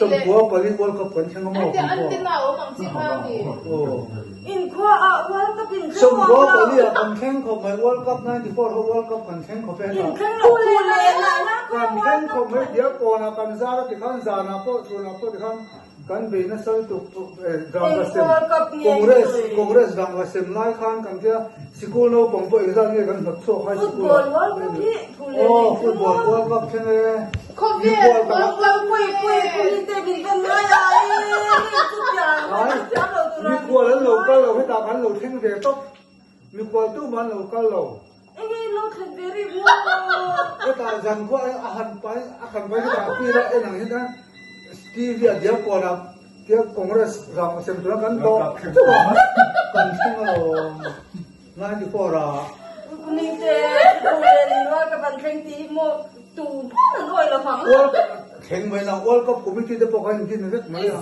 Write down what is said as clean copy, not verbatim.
94 World Cup kan thleng a maw kan khua. 94 ah kan thleng khawp mai World Cup 94 ho World Cup kan thleng khawp e hetah. Kan thleng khawp mai Diakkawn ah kan zar a tikhan zanah pawh chhunah pawh tikhan Kan bei nasa lutuk rangva sem Congress Congress rangva sem lai khan kan tia sikul naupang pawh engzat nge kan hnawt chhuak high school ah aw football world cup thleng e mikhual kan mikhual an lo kal lo hetah kan lo thleng ve tawp mikhual tumah an lo kal lo. Hetah zankhua a han pai a kan pai hetah a fir a en ang hian TV a diak kawn a tia Congress ram a sem tura kan tawh chuvang kan thleng alawm 94 ah. World thleng mai la World Cup Committee te pawh kha in din vek mai a.